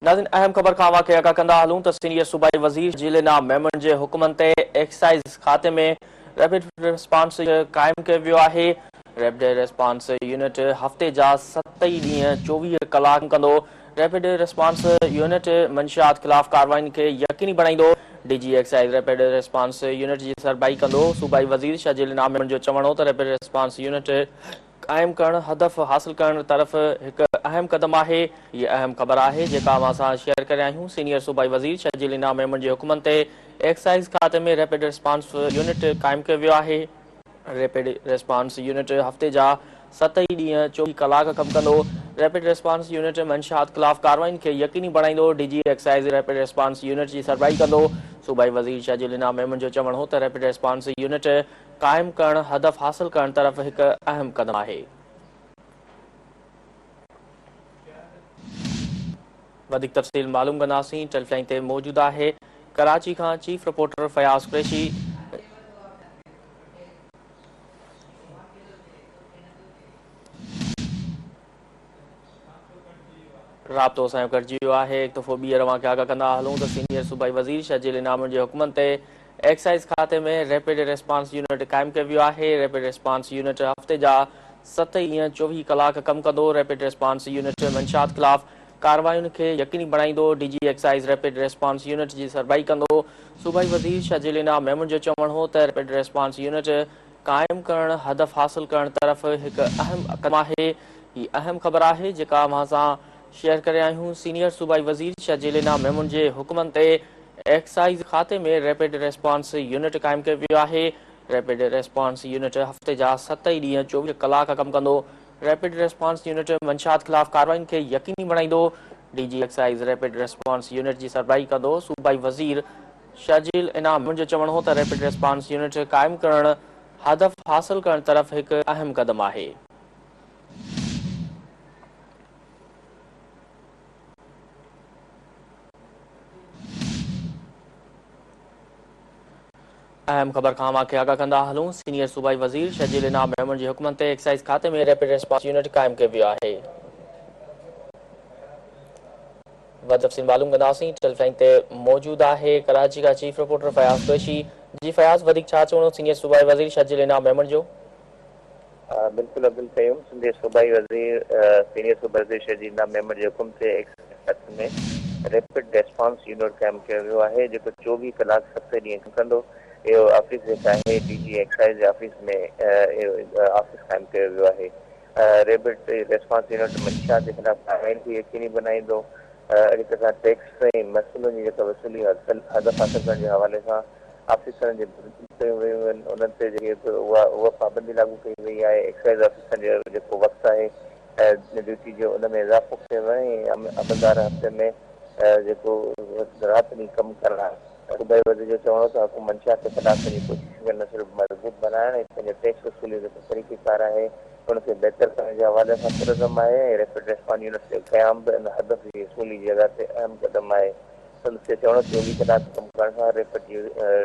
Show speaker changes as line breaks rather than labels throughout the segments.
ناظرين اهم خبر کان اوهان کي آگاهه ڪندا هلون ته سينيئر صوبائي وزير جيلينا ميمڻ جي حڪمن تي ايڪسائيز کاتي ۾ ريپڊ ريسپانس قائم ڪيو ويو آهي. ريپڊ ريسپانس يونٽ هفتي جا ست ئي ڏينهن 24 ڪلاڪ ڪم ڪندو. ريپڊ ريسپانس يونٽ منشيات خلاف ڪارروائين کي يقيني بڻائيندو. D G excise rapid response unit جي سربراهي ڪندو. صوبائي وزير شرجيل انعام ميمڻ جو چوڻ هو ته ريپڊ ريسپانس يونٽ قائم ڪرڻ هدف حاصل ڪرڻ طرف هڪ اهم قدم آهي. هيء اهم خبر آهي جيڪا اوهان سان شيئر ڪري رهيا آهيون. سينيئر صوبائي وزير شرجيل انعام ميمڻ جي حڪمن تي ايڪسائيز کاتي ۾ ريپڊ ريسپانس يونٽ قائم ڪيو ويو آهي. ريپڊ ريسپانس يونٽ هفتي جا ست ئي ڏينهن 24 ڪلاڪ ڪم ڪندو. ريپڊ ريسپانس يونٽ منشيات خلاف ڪارروائين کي يقيني بڻائيندو. D G excise rapid response unit جي سربراهي ڪندو. صوبائي وزير شرجيل انعام ميمڻ جو چوڻ هو ته ريپڊ ريسپانس يونٽ قائم ڪرڻ هدف حاصل ڪرڻ طرف هڪ اهم قدم آهي. وڌيڪ تفصيل معلوم ڪنداسين ٽيليفون لائين تي موجود آهي ڪراچي کان چيف رپورٽر فياض قريشي. رابطو اسان جو ڪٽجي ويو آهي. هڪ دفعو ٻيهر اوهان کي آگاهه ڪندا هلون ته سينيئر صوبائي وزير شرجيل انعامن جي حڪمن تي ايڪسائيز کاتي ۾ ريپڊ ريسپانس يونٽ قائم ڪيو ويو آهي. ريپڊ ريسپانس يونٽ هفتي جا ست ئي ڏينهن 24 ڪلاڪ ڪم ڪندو. ريپڊ ريسپانس يونٽ منشيات خلاف ڪاررواين کي يقيني بڻائيندو. D G excise rapid response unit جي سربراهي ڪندو. صوبائي وزير شرجيل انعام ميمڻ جو چوڻ هو ته ريپڊ ريسپانس يونٽ قائم ڪرڻ هدف حاصل ڪرڻ طرف هڪ اهم قدم آهي. هي اهم خبر آهي جيڪا اوهان سان شيئر ڪري رهيا آهيون. سينيئر صوبائي وزير شرجيل انعام ميمڻ جي حڪمن تي ايڪسائيز کاتي ۾ ريپڊ ريسپانس يونٽ قائم ڪيو ويو آهي. ريپڊ ريسپانس يونٽ هفتي جا ست ئي ڏينهن 24 ڪلاڪ ڪم ڪندو. ريپڊ ريسپانس يونٽ منشيات خلاف ڪارروائين کي يقيني بڻائيندو. D G excise rapid response unit جي سربراهي ڪندو. صوبائي وزير شرجيل انعام ميمڻ جو چوڻ هو ته ريپڊ ريسپانس يونٽ قائم ڪرڻ هدف حاصل ڪرڻ طرف هڪ اهم قدم آهي. اهم خبر کان اوهان کي آگاهه ڪندا هلون، سينيئر صوبائي وزير شرجيل انعام ميمڻ جي حڪمن تي ايڪسائيز کاتي ۾ ريپڊ ريسپانس يونٽ قائم ڪيو ويو آهي. وڌ تفصيل معلوم ڪنداسين، ٽيليفون لائين تي موجود آهي ڪراچي کان چيف رپورٽر فياض قريشي. جي فياض وڌيڪ ڇا چوڻو سينيئر صوبائي وزير شرجيل انعام ميمڻ جو؟
بلڪل عبدالقيوم، سنڌ جي صوبائي وزير سينيئر صوبائي وزير شرجيل انعام ميمڻ جي حڪم تي ايڪسائيز کاتي ۾ ريپڊ ريسپانس يونٽ قائم ڪيو ويو آهي جيڪو 24 ڪلاڪ ست ڏينهن ڪم ڪندو. اهو آفيس جيڪا آهي ڊي جي ايڪسائيز جي آفيس ۾ اهو آفيس قائم ڪيو ويو آهي. ريپڊ ريسپانس يونٽ منشيات جي خلاف ڪارروائين کي يقيني بنائيندو. اهڙي طرح سان ٽيڪس ۽ محصولن جي جيڪا وصولي هدف حاصل ڪرڻ جي حوالي سان آفيسرن جي بدليون ڪيون ويون آهن انهن تي جيڪي به اها پابندي لاڳو ڪئي وئي آهي ايڪسائيز آفيسرن جو جيڪو وقت آهي ڊيوٽي جو ان ۾ اضافو ڪيو ويو آهي ۽ عملدار هفتي ۾ جيڪو رات ڏينهن ڪم ڪندا. صوبائي وزير جو چوڻ هو ته حڪومت منشيات جي خلاف پنهنجي ڪوششن کي نه صرف مضبوط بنائڻ ۽ پنهنجو ٽيڪس وصولي جو جيڪو طريقيڪار آهي ان کي بهتر ڪرڻ جي حوالي سان پرعزم آهي ۽ ريپڊ ريسپانس يونٽس جو قيام به ان هدف جي حصول جي جڳهه تي اهم قدم آهي. سندس جو چوڻ هو ته 24 ڪلاڪ ڪم ڪرڻ سان ريپڊ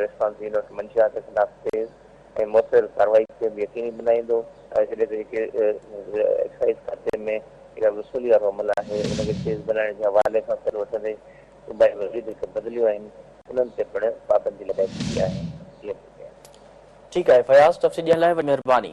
ريسپانس يونٽ منشيات جي خلاف تيز ۽ موثر ڪارروائي کي به يقيني بنائيندو جڏهن ته جيڪي ايڪسائيز کاتي ۾ جيڪا وصولي وارو عمل آهي ان کي تيز بنائڻ جي حوالي سان فيصلو وٺندي صوبائي وزير جيڪي بدليون آهن انهن تي پڻ پابندي لڳائي ڇڏي آهي. جي عبدالقيوم.
ٺيڪ آهي فياض تفصيل ڏيڻ لاء وڏي مهرباني.